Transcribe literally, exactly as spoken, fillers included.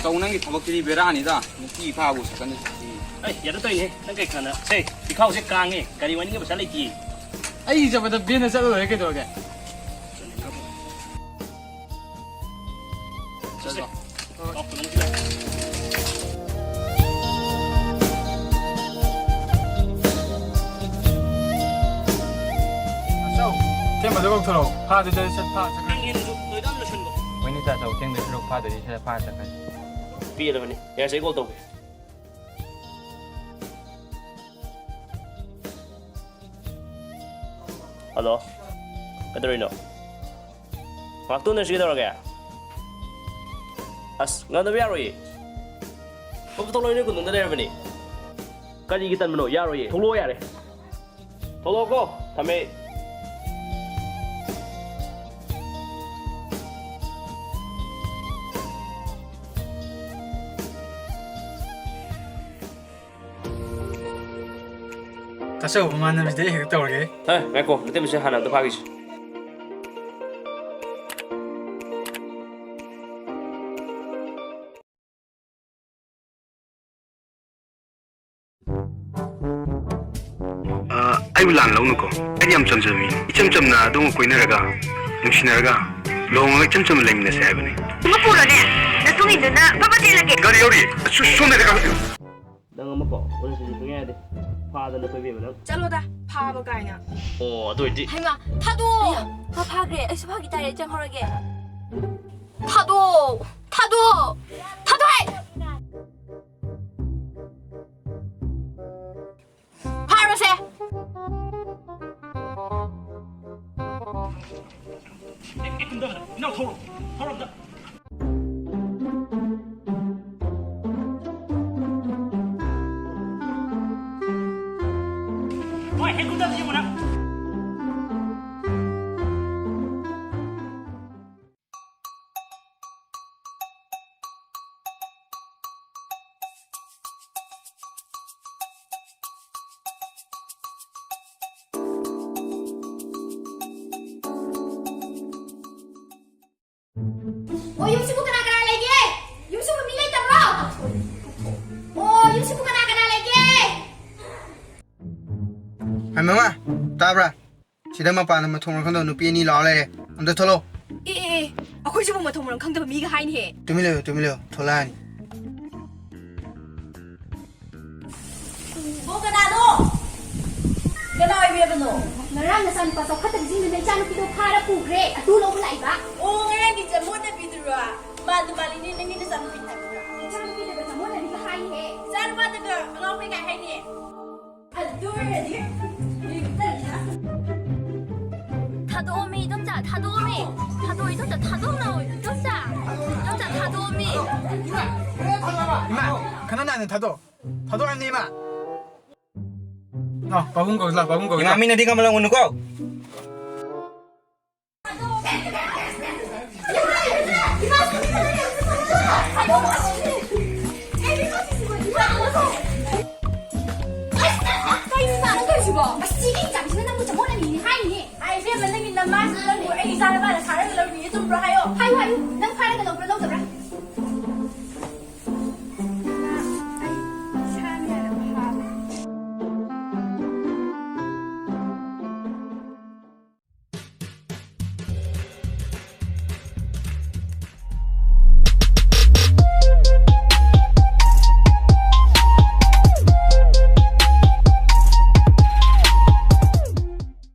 ꯇꯧ, ꯅꯪꯒꯤ ꯊꯕꯛꯁꯤꯗꯤ ꯕꯦꯔꯥꯅꯤꯗ꯫ ꯅꯨꯄꯤ ꯐꯥꯕꯨ ꯁꯛꯀꯟꯗ ꯁꯛꯇꯤ꯫ ꯑꯩ ꯌꯥꯗ ꯇꯧꯔꯤꯅꯦ꯫ ꯅꯪ ꯀꯩ ꯈꯪꯗꯅ? ꯁꯦ, ꯄꯤꯈꯥꯎꯁꯦ ꯀꯥꯡꯉꯦ꯫ ꯒꯥꯔꯤ ꯋꯥꯏꯅꯤꯡꯒ ꯄꯩꯁꯥ ꯂꯩꯇꯦ꯫ ꯑꯩ ꯆꯠꯄꯗ ꯚꯦꯟꯗ ꯆꯠꯂ ꯂꯣꯏꯔꯦ ꯀꯩꯗꯧꯔꯒꯦ? ꯆꯠꯂꯣ꯫ ꯑꯆꯧ, ꯊꯦꯝꯕꯗꯣ ꯀꯧꯊꯣꯔꯛꯑꯣ꯫ ꯐꯥꯗꯣꯏꯗꯣ ꯁꯠ ꯐꯥ ꯆꯠꯈ꯭ꯔꯦ꯫ ꯅꯪ ꯍꯦꯟꯅꯁꯨ ꯅꯣꯏꯗ ꯑꯃ ꯂꯣꯏꯁꯤꯟꯈꯣ꯫ ꯍꯣꯏꯅꯦ, ꯇꯥ ꯆꯧ, ꯊꯦꯡꯗꯣꯏ ꯁꯔꯨꯛ ꯐꯥꯗꯣꯏꯗꯤ ꯁꯠ ꯐꯥ ꯆꯠꯈ꯭ꯔꯦ꯫ ꯄꯦꯜꯂꯕꯅꯤ꯫ ꯌꯥꯔꯦꯁꯦ, ꯑꯩ ꯀꯣꯜ ꯇꯧꯒꯦ꯫ ꯍꯜꯂꯣ, ꯀꯩꯗꯧꯔꯤꯅꯣ? ꯉꯥꯛꯇꯪ ꯎꯅꯁꯤ ꯀꯩꯗꯧꯔꯒꯦ? ꯑꯁ, ꯉꯝꯗꯕ ꯌꯥꯔꯣꯏꯌꯦ꯫ ꯊꯣꯛ-, ꯊꯣꯛꯂꯛꯑꯣ, ꯅꯣꯏ ꯀꯣꯅꯨꯡꯗ ꯂꯩꯔꯕꯅꯤ꯫ ꯀꯔꯤꯒꯤ ꯇꯟꯕꯅꯣ? ꯌꯥꯔꯣꯏꯌꯦ꯫ ꯊꯣꯛꯂꯛꯑꯣ ꯌꯥꯔꯦ꯫ ꯊꯣꯛꯂꯛꯑꯣꯀꯣ꯫ ꯊꯝꯃꯦ꯫ ꯇꯥꯆꯧ, ꯃꯃꯥꯟꯅꯕꯤꯗ ꯑꯩ ꯍꯦꯛꯇ ꯇꯧꯔꯒꯦ꯫ ꯍꯦ, ꯉꯥꯏꯈꯣ, ꯃꯩꯇꯩ ꯃꯆꯦ ꯍꯥꯟꯅ ꯑꯝꯇ ꯐꯥꯈꯤꯁꯤ꯫ ꯑ, ꯑꯩꯕꯨ ꯂꯥꯟ ꯂꯧꯅꯨꯀꯣ꯫ ꯑꯩꯗꯤ ꯌꯥꯝ ꯆꯝꯖꯕ ꯃꯤꯅꯤ꯫ ꯏꯆꯝ ꯆꯝꯅ ꯑꯗꯣꯝꯒ ꯀꯣꯏꯅꯔꯒ, ꯅꯨꯡꯁꯤꯅꯔꯒ, ꯂꯨꯍꯣꯡꯉꯒ ꯏꯆꯝ ꯆꯝꯅ ꯂꯩꯃꯤꯟꯅꯁꯦ ꯍꯥꯏꯕꯅꯤ꯫ ꯑꯃ ꯄꯨꯔꯣꯅꯦ, ꯅꯇꯨꯡ ꯏꯟꯗꯨꯅ ꯐꯠ ꯐꯠ ꯆꯦꯜꯂꯒꯦ꯫ ꯒꯥꯔꯤ ꯌꯧꯔꯤ꯫ ꯁꯣ-, ꯁꯣꯝꯗ ꯀꯥꯈꯠꯂꯨ꯫ ꯅꯪ ꯑꯃꯀꯣ, ꯎꯔꯁꯨ ꯁꯨꯡꯌꯥ ꯌꯥꯗꯦ꯫ ꯐꯥꯗꯅ ꯀꯣꯏꯕꯤꯕ ꯅꯪ꯫ ꯆꯠꯂꯣꯗ, ꯐꯥꯕ ꯀꯥꯏꯅ꯫ ꯑꯣ, ꯑꯗꯨ ꯑꯣꯏꯗꯤ꯫ ꯍꯩꯃꯥ, ꯊꯥꯗꯣꯛꯑꯣ! ꯑꯌꯥ, ꯃꯥ ꯐꯥꯈ꯭ꯔꯦ꯫ ꯑꯩꯁꯨ ꯐꯥꯈꯤ ꯇꯥꯔꯦ, ꯆꯪꯍꯧꯔꯒꯦ꯫ ꯊꯥꯗꯣꯛꯑꯣ! ꯊꯥꯗꯣꯛꯑꯣ! ꯊꯥꯗꯣꯛꯑꯣ! ꯐꯥꯔꯣꯁꯦ! ꯑꯦ, ꯑꯦ, ꯀꯨꯝꯊꯕꯗ꯫ ꯏꯅꯥꯎ, ꯊꯧꯔꯣ꯫ ꯊꯧꯔꯣ ꯑꯝꯇ꯫ ꯍꯣꯏ, ꯍꯦꯛ ꯀꯨꯝꯊꯕꯗ ꯌꯦꯡꯉꯨ ꯅꯪ꯫ ꯑꯣ, ꯌꯨꯝꯁꯤꯕꯨ ꯀꯅꯥ ꯀꯅꯥ ꯂꯩꯒꯦ? ꯌꯨꯝꯁꯤꯕꯨ ꯃꯤ ꯍꯥꯏ ꯃꯃꯥ, ꯇꯥꯕ꯭ꯔꯥ? ꯁꯤꯗ ꯃꯄꯥꯟꯗ ꯃꯊꯣꯡ ꯃꯔꯝ ꯈꯪꯗꯕ ꯅꯨꯄꯤ ꯑꯅꯤ ꯂꯥꯎ ꯂꯩꯔꯦ꯫ ꯑꯝꯇ ꯊꯣꯛꯂꯛꯑꯣ꯫ ꯑꯦ, ꯑꯦ, ꯑꯦ, ꯑꯩꯈꯣꯏꯁꯤꯕꯨ ꯃꯊꯣꯡ ꯃꯔꯝ ꯈꯪꯗꯕ ꯃꯤꯒ ꯍꯥꯏꯅꯤꯍꯦ꯫ ꯇꯨꯃꯤꯟ ꯂꯩꯌꯨ, ꯇꯨꯃꯤꯟ ꯂꯩꯌꯨ, ꯊꯣꯛꯂꯛꯑꯅꯤ꯫ ꯑꯣ, ꯀꯅꯥꯅꯣ? ꯀꯅꯥ ꯑꯣꯏꯕꯤꯔꯕꯅꯣ? ꯉꯔꯥꯡ ꯅꯆꯥꯅꯨꯄꯥ ꯆꯥꯎꯈꯠꯇꯕꯁꯤꯡꯗꯨꯅ ꯏꯆꯥꯅꯨꯄꯤꯗꯣ ꯐꯥꯔ ꯄꯨꯈ꯭ꯔꯦ꯫ ꯑꯗꯨ ꯂꯧꯕ ꯂꯥꯛꯏꯕ꯫ ꯑꯣ, ꯉꯔꯥꯡꯒꯤ ꯆꯃꯣꯠꯅꯕꯤꯗꯨꯔꯣ? ꯃꯥꯗꯨ ꯃꯥꯜꯂꯤꯅꯦ, ꯅꯪꯒꯤ ꯅꯆꯥꯅꯨꯄꯤ ꯍꯥꯏꯕꯗꯨꯔꯣ? ꯏꯆꯥꯅꯨꯄꯤꯗꯨꯒ ꯆꯃꯣꯠꯅꯕꯤꯒ ꯍꯥꯏꯅꯤꯍꯦ꯫ ꯏꯆꯥꯅꯨꯄꯥꯗꯨꯒ ꯑꯉꯥꯎꯕꯤ ꯀꯥꯏ ꯍꯥꯏꯅꯤ? ꯑꯗꯨ ꯑꯣꯏꯔꯗꯤ ꯊꯥꯗꯣꯛꯑꯝꯃꯤ, ꯏꯗꯣꯝꯆꯥ, ꯊꯥꯗꯣꯛꯑꯝꯃꯤ꯫ ꯊꯥꯗꯣꯛ-, ꯏꯗꯣꯝꯆꯥ, ꯊꯥꯗꯣꯛꯅꯧ, ꯏꯗꯣꯝꯆꯥ꯫ ꯏꯗꯣꯝꯆꯥ, ꯊꯥꯗꯣꯛꯑꯝꯃꯤ꯫ ꯏꯃꯥ, ꯈꯅꯥ ꯅꯥꯅ ꯊꯥꯗꯣꯛ-, ꯊꯥꯗꯣꯛꯑꯝꯅꯤ, ꯏꯃꯥ꯫ ꯂꯥꯎ, ꯄꯥꯕꯨꯡ ꯀꯧ, ꯂꯥꯎ, ꯄꯥꯕꯨꯡ ꯀꯧ, ꯏꯃꯥ, ꯂꯥꯎ꯫ ꯃꯤꯅꯗꯤ ꯀꯃꯂ ꯎꯅꯨꯀꯣ꯫ ꯀꯩꯅꯣ ꯅꯪ ꯇꯧꯔꯤꯁꯤꯕꯣ? ꯃꯁꯤꯒꯤ ꯏꯆꯥꯁꯤꯅ ꯅꯪꯕꯨ ꯆꯃꯣꯠꯅꯕꯤꯅꯤ ꯍꯥꯏꯅꯤꯅꯦ꯫ ꯑꯩ ꯏꯕꯦꯝꯃ, ꯅꯪꯒꯤ ꯅꯃꯥꯁꯤꯅ ꯅꯪꯕꯨ ꯑꯩꯒꯤ ꯏꯆꯥ ꯅꯨꯄꯥꯅ ꯐꯥꯔꯒ ꯂꯧꯔꯤꯅꯦ, ꯆꯨꯝꯕ꯭ꯔꯣ ꯍꯥꯏꯌꯣ? ꯍꯥꯏꯌꯨ, ꯍꯥꯏꯌꯨ, ꯅꯪ ꯐꯥꯔꯒ ꯂꯧꯕ꯭ꯔꯥ ꯂꯧꯗꯕ꯭ꯔꯥ?